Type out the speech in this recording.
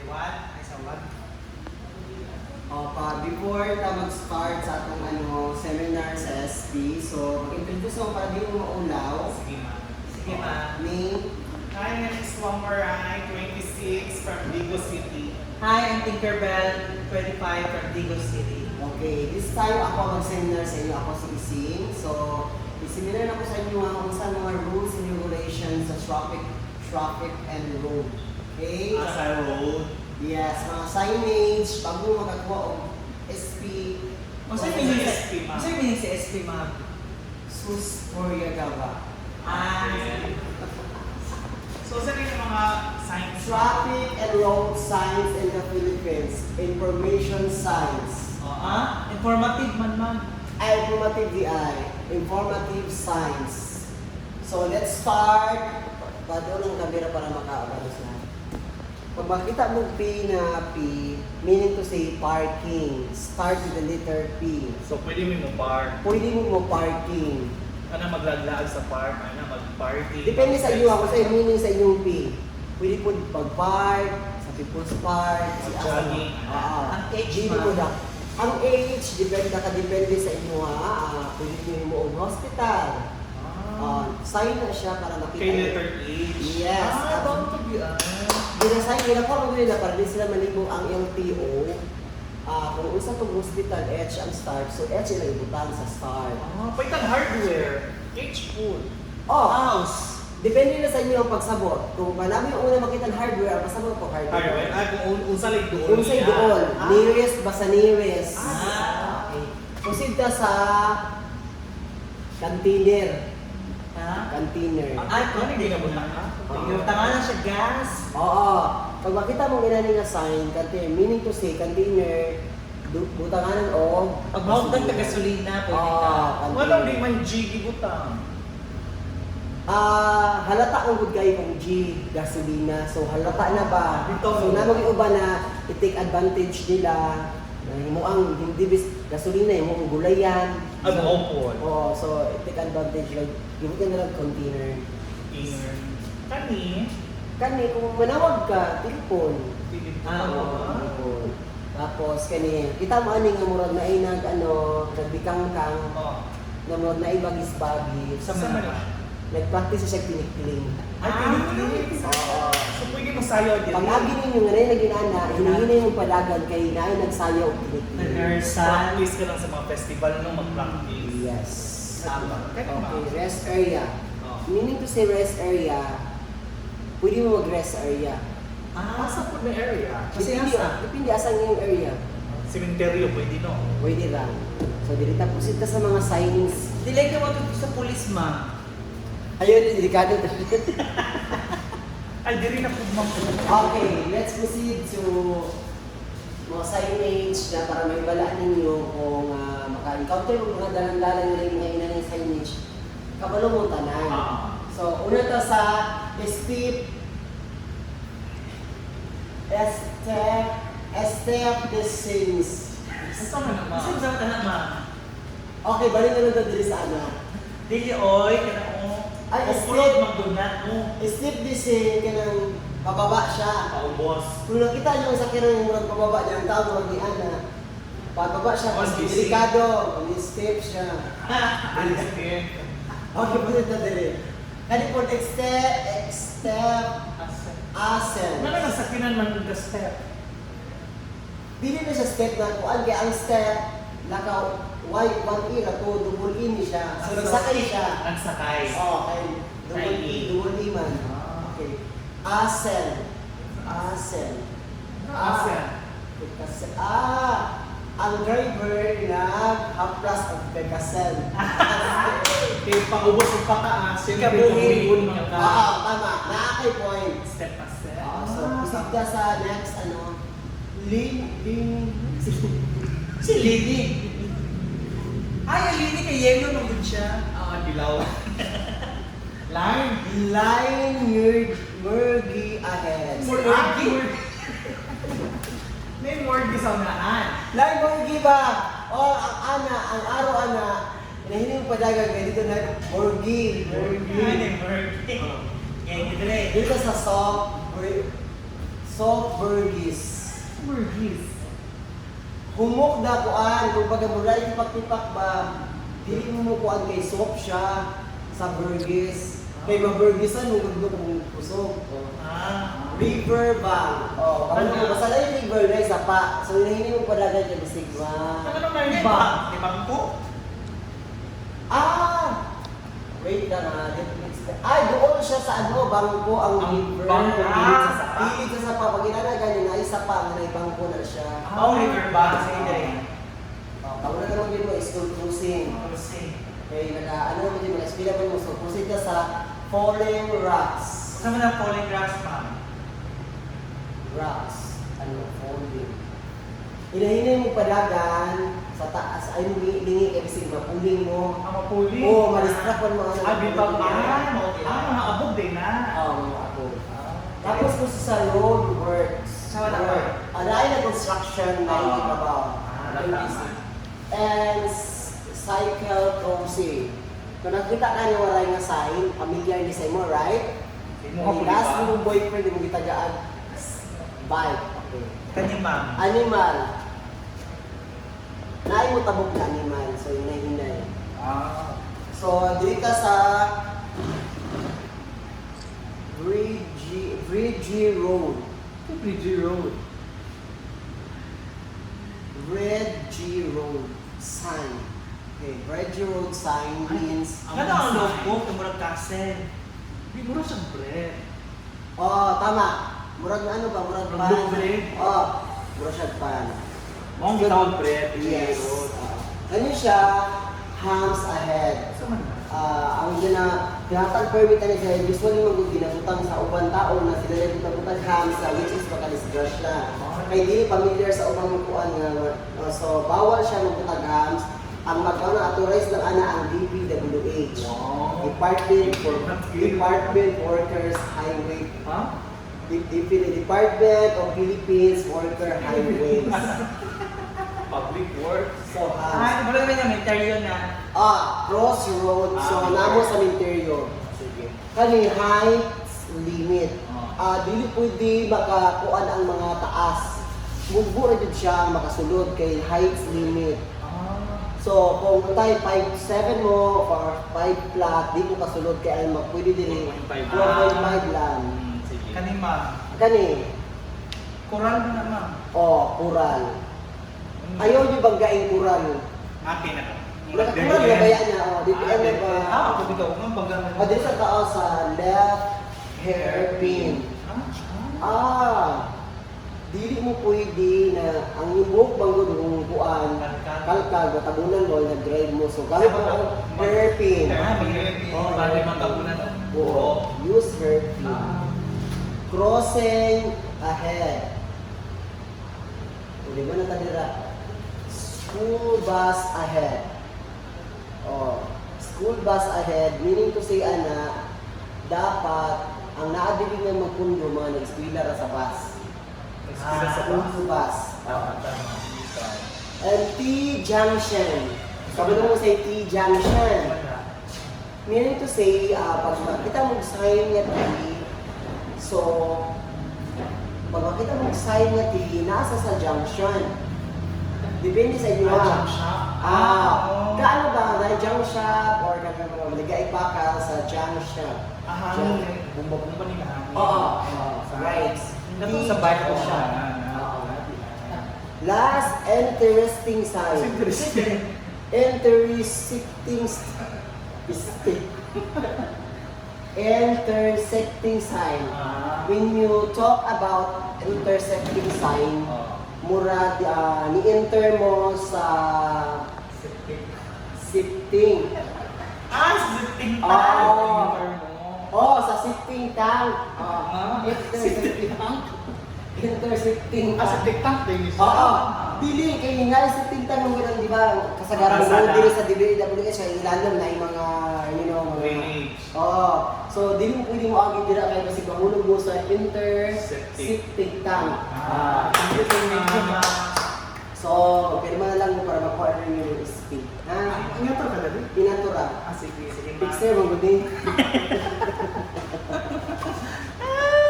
One, ay sa one. O, pa, before ta mag-start sa atong ano, seminar sa SP, so mag-introduce ako para di mo maulaw. Sige, ma'am. Sige, ma'am. Name, Hi, my name is Wamurai, 26, from Vigo City. Hi, I'm Tinkerbell, 25, from Digos City. Okay, this time ako mag-seminar sa inyo. Ako si Ising. So, i-seminar ako sa inyo ang kung saan mga rules and regulations sa traffic and road. Okay? Ah, sa road. Yes, mga signage, bago makakuha og SP. Unsa meaning sa SP, ma'am? Unsa meaning sa SP, ma'am? Sus Puriagaba. Ah, Okay. So, saan yung mga signs? Traffic and road signs in the Philippines. Information signs. Oh, ah, informative man, ma'am. Ay, informative DI. Informative signs. So, let's start. Padoon ang camera para makaabalo sila. Pag makita mo P na P, meaning to say parking. Start with the letter P. So, pwede mo mo park. Pwede mo mo parking. Ano, maglaglaag sa park, ano, mag-party. Depende sa inyo ako sa meaning sa inyong P. Pwede po pag-park, sa People's Park, si Mag-jogging. Oo. Ang H, Dili ma'am. po na. Ang age, depende ka depende sa inyo ha. Ah, pwede niyo mo og hospital. Ah. Ah, sign na siya para makita. Kay letter H. Yes. Ah, bound to be, ah. Ginasign nila ko ang nila para di sila malibog ang LTO. Ah, kung unsa tong hospital H ang start, so H ila ibutang sa start. Ah, paitan hardware. H food. Oh, House. depende na sa inyo ang pagsabot. Kung marami yung una makita ang hardware, ang pasabot ko hardware. Hardware. Ah, kung unsa like doon. Unsay niya. doon, Ah. nearest basta nearest. Ah, okay. Proceed ta sa container. Ha? Container. Ay, Ano yung ginabutang ka? Yung tanga na siya gas. Oo. Pag makita mong inani nga sign, container, meaning to say, container, butanganan og Pag mahugdag ka gasolina, pwede Oo, ka. container. Walang di man G gibutang. Ah, halata ang good kayo kung G, gasolina. So halata na ba? Dito. So na uba na i-take advantage nila. Na himo ang hindi bis gasolina, himo ang gulayan. Ah, mao po. Oo, so i-take advantage like gibot ka na lang container. Container. Kani. Kani kung manawag ka, telepon. Ah, oo. Telepon. Tapos kani, kita mo ani nga murag naay nag ano, nagbikangkang Oh. na murag naay bagis-bagis. Sa Sa Manila. man. Nagpractice siya tinikling. Ay, Ah. tinikling. Oo. So pwede mo sayaw din. Pag agi ninyo nga rin naginana, hinihinay yung padagan kay naay nagsayaw og tinikling. Rehearsal. Practice ka lang sa mga festival no, mag-practice. Yes. Tama. Kani ma. Okay, rest area. Oh. Meaning to say rest area, pwede mo mag-rest area. Ah, Asa po na area? Kasi Depende, asa? depende asan yung area. Sementeryo pwede no. Pwede lang. So, dili tapos ito sa mga signings. Dili ka mo sa pulis, ma'am. Ayun, delikado. Ay, diri na po ma'am. Okay, let's proceed to mga signage na para may balaan ninyo kung maka-encounter mo mga dalan-dalan nila yung mga ina ng signage. Kabalo mo tanan. Ah. So, una ta sa steep step step the sings. Asa man na ma'am? Kasi sa tanan, ma'am. Okay, balik na lang ta diri sa ano. Dili oy, kana o. Ay, Ukulod escape. magdunat mo. Steep descent kanang pababa siya. Paubos. Kung nakita niyo ang sakyanan ng murag pababa niya, ang tao murag ni Ana, pababa siya On kasi busy. delikado, on step siya. Step. Okay, pwede na dili. Kani po, step, step, Asa. ascent. Ano na sakinan man the step? Dili na siya step na kuan kay ang step naka Y, one E ra to, double E ni siya. So nagsakay siya. Nagsakay. Oh, kay double E, double E man. Ah. Okay. Ascent. Ascent. Asa. Kasi, ah, ang driver nag-haplas of Bekasen. Kay paubos og pataas, siyempre Kabuhi. kabuhi man ka. Oo, tama. Naa kay point. Step pa step. Oo, so, proceed ka sa next, ano, Lin, Lin, Si Lini. Ay, ang Lini kay yellow man gud siya. Ah, dilaw. Line. Line Murgi ahead. Morgi. May morgi sa unahan. Line Murgi ba? Oh, ang ana, ang araw ana, inahiling yung padagan kay dito na Murgi, Murgi. Ano, morgi. Kaya gidre. Dito sa soft, Salt Burgis. Burgis. Humok na kuan, kung baga mo right tipak-tipak ba, dili mo mo kuan kay soap siya sa Burgis. Kay maburgisan mo gud kung kusog. Oh. Ah. River bank. Oh, ano mo basta na yung river na isa pa. So hinahini mo padagan kay bisig ma. Ano naman ba? Di bangko? Ah! Wait lang ah. Let me explain. Ay, doon siya sa ano, bangko ang Ang river. bangko, gilid sa sapa. Gilid sa sapa. Pag inanagan niya, na isa pa, nga na bangko na siya. Oh, river bank. Sige, dire. Oh, kamu na naman yun mo, school cruising. Kasi. Kaya naka, ano naman yun, mga eskwela mo, so proceed ka sa Falling Rocks. Saan mo ng falling grass, ma'am? Rocks. Ano, falling. Inahinay mo padagan sa taas, ay lingi, kay bisig mapuling mo. Ang mapuli. Oo, oh, ma-distract man mga Ah, bitag. Ah, Ah, mga abog din na. Oo, mga abog. Tapos kung sa road works. Sa wala pa. Alay na construction na hindi trabaho. Ah, tama. And cycle crossing. Kung nakita ka ni waray nga sign, familiar ni sa imo, right? Imo Ang ka last ba? mong boyfriend, di mo gitagaan bike. Okay. Kani, ma'am. Animal. Naay mo tabok na animal, so hinay-hinay. Ah. So, dili ka sa Bridge Road. Bridge Road. Red G Road sign. Okay, Red G Road sign means Ano ang logo? Tumurag castle. Di mo siyang bread. Oh, tama. Murag ano ba? Murag Murag pan. blue bread. Oh, murag siya pan. Mong gitawag bread. Yes. Road. Ah. Ano siya? Hams ahead. Sa man na? Ah, ang gina ginatag permit ani siya usually magud ginabutang sa uban tao na sila lang ginabutang hams na which is baka disgrasya. Kay dili familiar sa ubang kuan nga so bawal siya magbutang hams. Ang mag-ano authorized lang ana ang DPWH. Wow. Department Informative. Department Workers Highway. Ha? Department of Philippines Worker Highways. Public Works. So hams. Ah, wala naman yung interior na. Ah, crossroad. So, Ah, namo sa Minterio. Sige. Kani height limit. Ah. Ah, dili pwede makakuan ang mga taas. Mugbo ra jud siya ang makasulod kay height limit. Ah. So, kung tayo 5'7 mo or 5 flat, di mo kasulod kay ang pwede dili 4.5. 4.5 lang. Sige. Kani, ma'am. Kani, Coral mo na, ma'am. oh, kural. Ayaw niyo banggaing kural. Akin na to. Nakakural na baya niya, oh, di Ah, ano ba? Ah, ako bitaw nga baga. O, dili sa tao sa left hairpin. Ah, Ah, dili mo pwede na ang imong banggod kung kuan, Kalkal. kalkal, matabunan mo, nag-drive mo. So, gamit mo ang hairpin. Ah, mag-hairpin. Oh, bali magkabunan. Oo, use hairpin. Ah. Crossing ahead. O, di ba natadira? School bus ahead. Oh, school bus ahead, meaning to say, ana, dapat ang naadili nga magpundo mga nag-eskwela ra sa bus. Eskwela sa School bus. bus. Tama, tama. And T junction. Sabi mo sa T junction. Wala. Meaning to say, pag makita mo sign nga T, so, pag makita mo sign nga T, nasa sa junction. Depende sa inyo. Ah, ah. junk shop. Ah, Oh. kaano ba nga junk shop or kanang mga maligay bakal sa junk shop. Ah, hangin eh. Bumba-bumba nila hangin. Oo. Right. Dapat sa bike ko siya. Oo. Last interesting sign. Interesting. Intersecting intersecting sign. Ah. When you talk about intersecting sign, Oh. murag ni-enter mo sa Septic. sifting. Ah, sifting Ah. tank. Enter mo. Oh, sa sifting tank. Oh, Ah. intersecting tank. Intersecting Ah, tank. septic tank din siya. Oo. Dili kay nga sa tank mo ganun, di ba? Kasagaran Kalsada. mo dili sa DBWS kay ilalom na yung mga mga Drainage. Oo. So dili mo pwede mo agi dira kay kasi mahulog mo sa Septic. intersecting tank. Ah. Thank you so much. So, pirma na lang mo para makuha rin yung SP. Ha? Ang nga to ka dali? Pinatura. Ah, sige. Sige, ma'am. Pixel mo gud.